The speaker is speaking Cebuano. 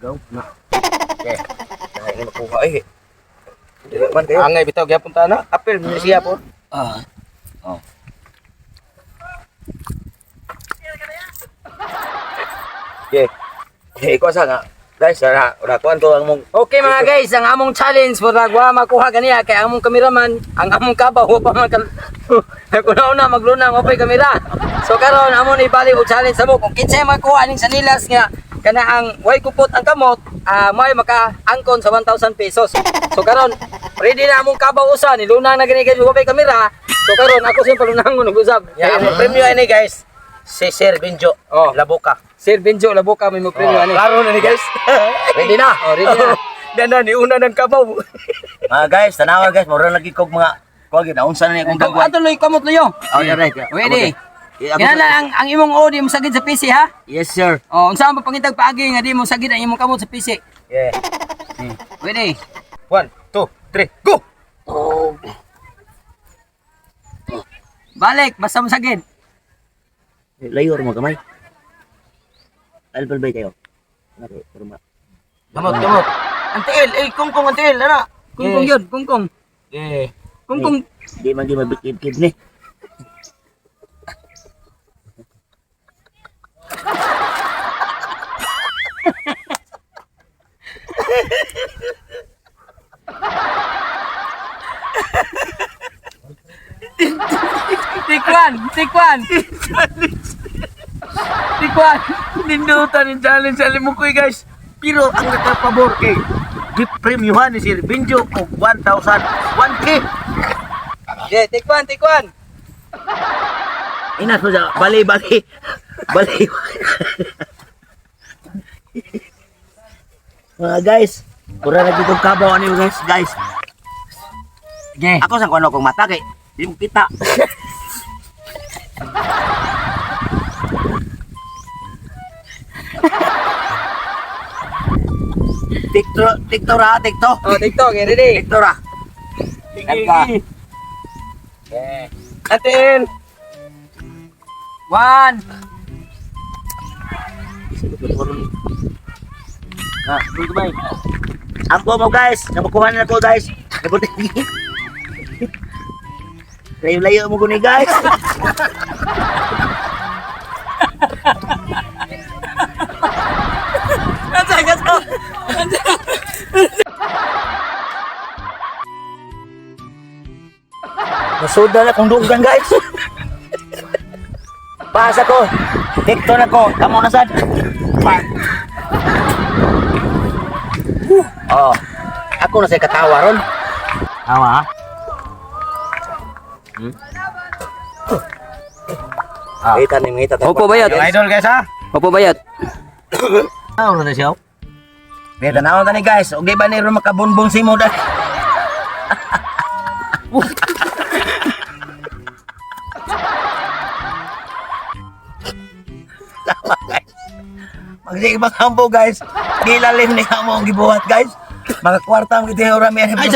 Go. Na. Okay. Ay, makuha eh. Dili man kayo. Angay bitaw gyapon ta na. Apil ni siya po. Ah. Oh. Okay. Okay, ikaw sa nga. Guys, na ora kuan to ang mong Okay mga guys, ang among challenge for wa makuha ganiya kay among kameraman, ang among kabaw wa pa man kal na maglunang wa pay kamera. So karon amon ibalik og challenge sa mo kung kinsay makuha ning sanilas nga kana ang way kupot ang kamot, may makaangkon sa 1,000 pesos. So karon ready na among kabaw usa nilunang na gani guys wa pay kamera. So karon ako siyang palunangon og usab. Yeah, ang premyo ani guys. Si Sir Benjo. Oh. Labuka. Sir Benjo Labuka may mo premyo ani. Klaro na ni guys. Ready na. Oh, ready na. Dana ni una ng kabaw. Mga guys, tanawa guys, mura lagi kog mga kuan gid naunsa na ni akong Kung gagawin. ato loy kamot loyo. Oh, yeah, right. Ready. Okay. Ako- Kinahanglan ang imong audio mo sagid sa PC ha. Yes, sir. Oh, unsa ang pangitag paagi nga di mo sagid ang imong kamot sa PC? Yeah. Ready. 1, 2, 3, go. Balik, basta mo sagid. Layo ra mo gamay. Alpal bay kayo. Pero ma. Kamot, kamot. Antiil, eh kungkong antiil ana. Kungkong yun, kungkong. Yeah. Kungkong. Di man di mabikib-kib ni. Tikwan, tikwan. Tikwan. Nindutan ni challenge sa limukoy guys. Pero ang nakapabor kay gipremyuhan ni Sir Benjo og 1,000 1K. Yeah, tikwan, tikwan. Ina so sa bali bali. Bali. Mga guys, mura lagi kog kabaw ani guys, guys. Okay. Ako sa kuno kong mata kay di mo kita. TikTok, TikTok ra, TikTok. Oh, TikTok, okay, ready. TikTok ra. Sige. Antiil. One. Ah, goodbye. Ampo mo guys, nabukuhan na ko guys. Nabuti. Layo-layo mo guni guys. Katsa, katsa. Nasuda na kong dugan guys. Pasa ko. TikTok na ko. Tamo na sad. Oh. Ako na say katawa ron. Tawa. Hmm? Ah. Ngita ni ngita. Opo, bayot. Yung idol guys ha. Opo, bayot. Ah, na siya. May tanaw tani guys. Okay ba ni ron makabunbong si mo dahil? Tama guys. Magsige pang hambo guys. Gilalim ni amo ang gibuhat guys. Mga kwarta mo kita yung rami. Ay,